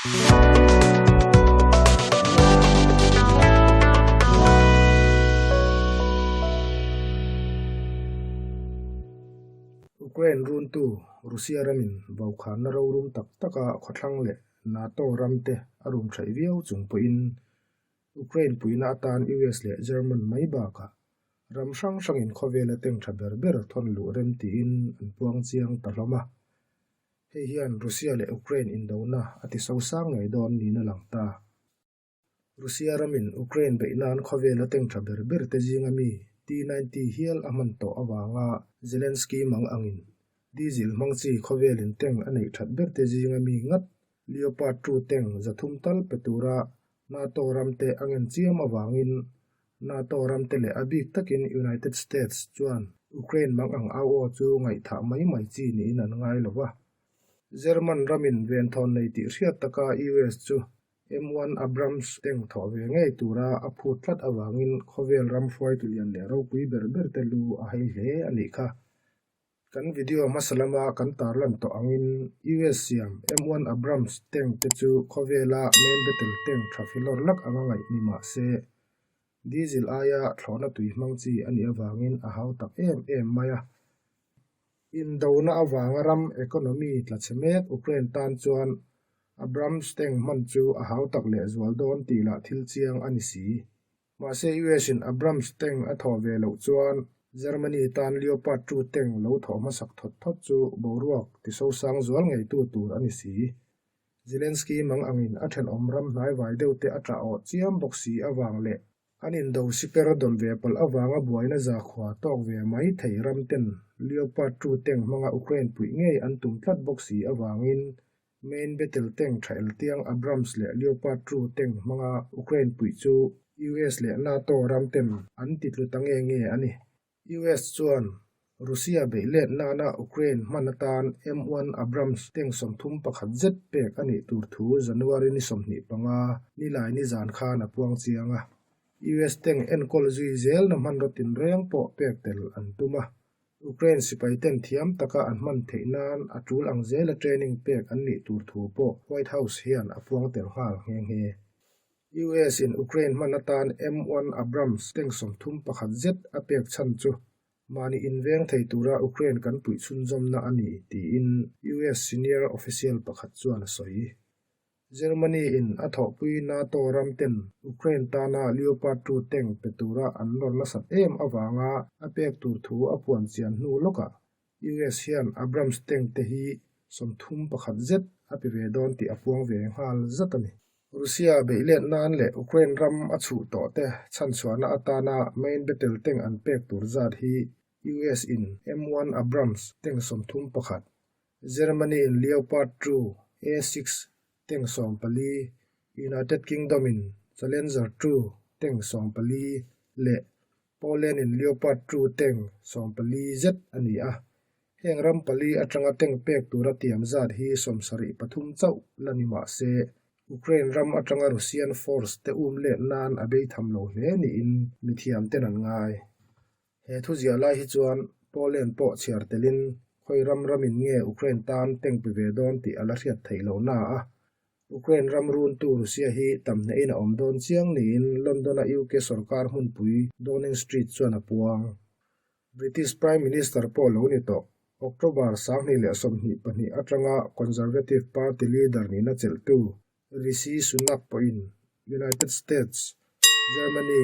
Ukraine runtu Russia ramin vaukhana rorum tak taka khawthlang leh NATO ramte a rum theih viau chung pawhin Ukraine puihna atan US leh German mai bakah ram hrang hrangin khawvela teng tha ber ber thawn luh rem tiin an puang chiang ta hlawm a. Hei hian Russia leh Ukraine indona a ti sosang ngei dawn niin a lang ta. Russia ramin Ukraine beih nan khawvela teng tha ber ber te zinga mi T-90 hial a hman tawh avanga Zelensky mang angin diesel hmang chi khawvelin tank a neih that ber te zinga mi ngat Leopard 2 tank 300 tal pe tura NATO ramte a ngen chiam avangin NATO ramte leh a bik takin United States chuan Ukraine mang ang au aw chu ngaihthah mai mai chi niin an ngai lo va. German ramin venthawn nei tih hriat taka US chu M1 Abrams tank thawh ve ngei tura a phut tlat avangin khawvel ram hruaitu lian leh ropui ber berte lu a hei hle a nih kha. Kan video hmasa lama kan tarlan tawh angin US siam M1 Abrams tank te chu khawvela main battle tank tha filawr lak anga ngaih ni mah se, diesel aia thlawhna tui hmang chi a nih avangin a hau tak em em mai a. Indona avanga ram economy tla chhe mek Ukraine tan chuan Abrams tank hman chu a hau tak lehzual dawn tih lah thil chiang a ni si. Mahse US in Abrams tank a thawh ve loh chuan Germany tan Leopard 2 tank lo thawh hmasak thawt thawt chu boruak tisosang zual ngeitu tur a ni si. Zelensky mang angin a thenawm ram hnaivai deuhte a tah awh chiam bawk si avang leh an indo siper dawn ve palh avanga buaina zakhua tawk ve mai thei ram ten Leopard 2 tank hmanga Ukraine puih ngei an tum tlat bawk si avangin Main battle tank tha eltiang Abrams leh Leopard 2 tank hmanga Ukraine puih chu US leh NATO ram ten an ti tlu ta nge nge a ni. US chuan Russia beih let nana Ukraine hman atan M1 Abrams tank 31 zet pek a nih tur thu January ni 25, nilai nizan khan a puang chiang a. US tank enkawl zui zelna hmanraw tinreng pawh pek tel an tum a. Ukraine sipai ten thiam taka an hman theih nan a tul ang zela training pek an nih tur thu pawh White House hian a puang tel nghal nghe nghe. US in Ukraine hman atan M1 Abrams tank 31 zet a pek chhan chu mahni inveng thei tura Ukraine kan puih chhunzawmna a ni tiin US senior official pakhat chuan a sawi. Germany in a thawhpui NATO ram ten Ukraine tana Leopard 2 tank pe tura an nawr nasat em avanga a pek tur thu a puan chian hnu lawkah US hian Abrams tank te hi 31 zet a pe ve dawn tih a puang ve nghal zat a ni. Russia beih let nan leh Ukraine ram a chhuh tawh te chhanchhuahna atana main battle tank an pek tur zat hi US in M1 Abrams tank 31, Germany in Leopard 2, A6 tank 14, United Kingdom in Challenger 2 tank 14 leh Poland in Leopard 2 tank 14 zet a ni a. Heng ram pali atanga tank pek tura tiam zat hi 73 chauh la ni mah se, Ukraine ram atanga Russian force te um let nan a bei tham lo hle niin mithiam ten an ngai. He thuziah lai hi chuan Poland pawh chhiar telin khawi ram ramin nge Ukraine tan tank pe ve dawn tih a la hriat theih loh na a. Ukraine ram runtu Russia hi tam hnehin a awm dawn chiang niin London-a UK sorkar hmunpui Downing Street chuan a puang. British Prime Minister pawh lo ni tawh. October 2022 atanga Conservative Party leader nihna chelhtu Rishi Sunak pawhin United States, Germany,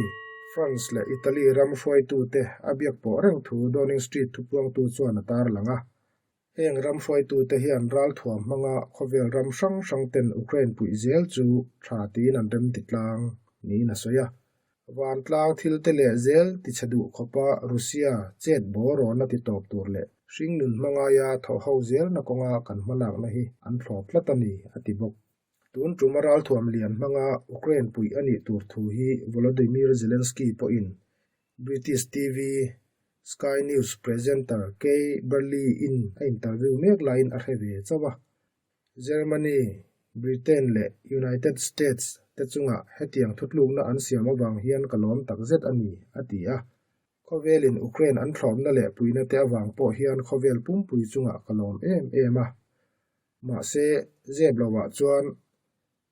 France leh Italy ram hruaitute a biak pawh reng thu Downing Street thupuangtu chuan a tarlang a. Heng ram hruaitute hian ralthuam hmanga khawvel ram hrang hrang ten Ukraine puih zel chu tha tiin an remti tlang niin a sawi a. Vantlang thil te leh zel tichhe duh khawpa Russia chet bawr rawn a ti tawp tur leh hringnun hmangaia thawh ho zelna kawnga kan hmalakna hi an thlawp tlat a ni, a ti bawk. Tun tuma ralthuam lian hmanga Ukraine puih a nih tur thu hi Volodymyr Zelensky pawhin British TV Sky News presenter Kay Burley-in a interview mek laiin a hre ve chauh a. Germany, Britain leh United States te chungah hetiang thutlukna an siam avang hian ka lawm takzet a ni, a ti a. Khawvelin Ukraine an thlawpna leh puina te avang pawh hian khawvel pumpui chungah ka lawm em em a. Mahse, zep lovah chuan.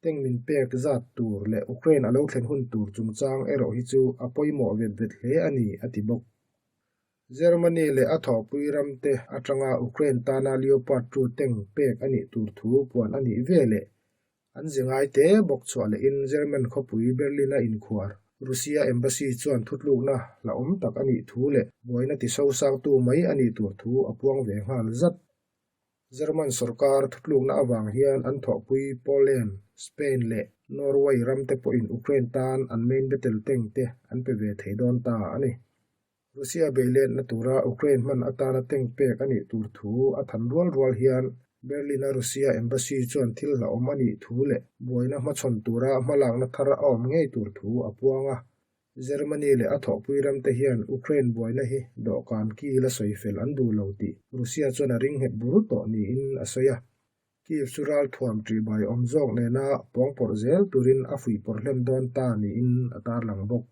Tank min pek zat tur leh Ukraine a lo thlen hun tur chungchang erawh hi chu a pawimawh vet vet hle a ni, a ti bawk. Germany leh a thawhpui ramte atanga Ukraine tana Leopard 2 tank pek a nih tur thu puan a nih veleh an ze ngai te bawk chhuah lehin German khawpui Berlin-a inkhuar Russia Embassy chuan thutlukna hlauhawm tak a nih thu leh buaina tisosangtu mai a nih tur thu a puang ve nghal zat. German sorkar thutlukna avang hian an thawhpui Poland, Spain leh Norway ramte pawhin Ukraine tan an main battle tank te an pe ve thei dawn ta a ni. Russia beiletna tura Ukraine hman atana tank pek a nih tur thu a than rual rual hian Berlin-a Russia Embassy chuan thil hlauhawm a nih thu leh buaina hmachhawn tura hmalakna thar a awm ngei tur thu a puang a. Germany leh a thawhpui ramte hian Ukraine buaina hi dawhkan ki la sawi fel an duh lo tih Russia chuan a ring nghet bur tawh niin a sawi a. Kyiv chu ralthuam ṭihbai awm zawk nena pawngpawrh zel turin a fuihpawrh hlem dawn ta niin a tarlang bawk.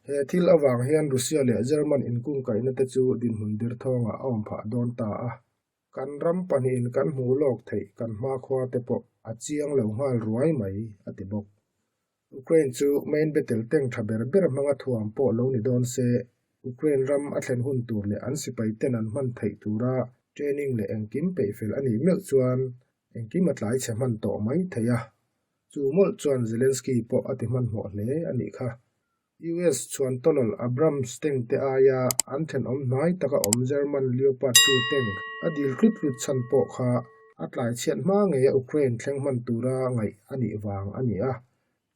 He thil avang hian Russia leh German inkungkaihna te chu dinhmun dirthawngah a awm phah dawn ta a. Kan ram pahnihin kan hmuh lawk theih kan hmakhua te pawh a chiang lo nghal ruai mai, a ti bawk. Ukraine chu main battle tank tha ber ber hmanga thuam pawh lo ni dawn se, Ukraine ram a thlen hun tur leh an sipai ten an hman theih tura training leh engkim peihfel a nih meuh chuan engkim a tlai chhe hman tawh mai thei a. Chu mawlh chuan Zelensky pawh a ti hmanhmawh hle a nih kha. US chuan tawlawl Abrams tank te aia an thenawm hnai taka awm German Leopard 2 tank a dil tlut tlut chhan pawh kha a tlai chhiat hma ngeia Ukraine thleng hman tura ngaih a nih vang a ni a.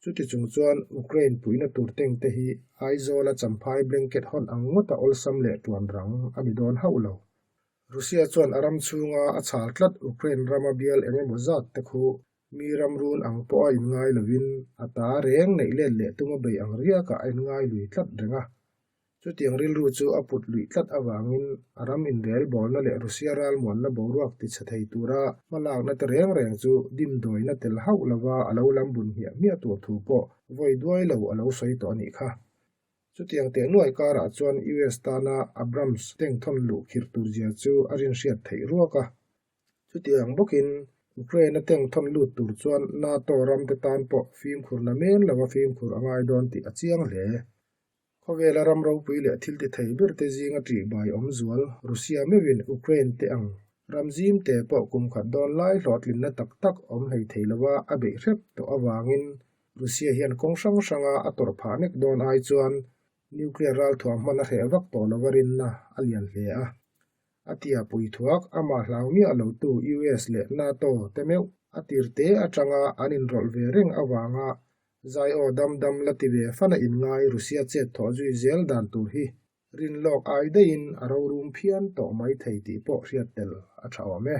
Chuti chung chuan Ukraine puihna tur tank te hi Aizawla Champhai blanket hawn ang ngawta awlsam leh tuan rang a ni dawn hauh lo. Russia chuan a ram chhunga a chhal tlat Ukraine rama bial eng emaw zat te khu Mi ramrun ang pawh a inngai lovin a ta reng neih let leh tuma bei ang riakah a inngai lui tlat reng a. Chutiang rilru chu a put luih tlat avangin a ram inrel bawlna leh Russia ralmuanna boruak tichhe thei tura hmalakna te reng reng chu dimdawina tel hauh lova a lo lam bun hmiah hmiah tur thu pawh vawi duai lo a lo sawi tawh a nih kha. Chutiang teh nuai karah chuan US tana Abrams tank thawn luh khirh tur zia chu a rinhriat theih ruak a. Chutiang bawkin Ukraine-a tank thawn lut tur chuan NATO ramte tan pawh fimkhurna men lova fimkhur a ngai dawn tih a chiang hle. Khawvela ram ropui leh thil ti thei berte zinga ṭihbai awm zual Russia meuhin Ukraine te ang ram zimte pawh kum khat dawn lai hlawhtlinna tak tak awm hlei thei lova a beih hrep tawh avangin Russia hian kawng hrang hranga a tawrh phah nek dawn ai chuan nuclear ralthuam hman a hreh vak tawh lova rinna a lian hle a. A tia pui thuak, amah hlau miah lotu US leh NATO te meuh a tirte atanga an inrawlh ve reng avanga zai aw dam dam la ti ve fana inngai Russia chet thawh zui zel dan tur hi rinlawk ai daihin a rorum phian tawh mai thei tih pawh hriat tel a tha awm e.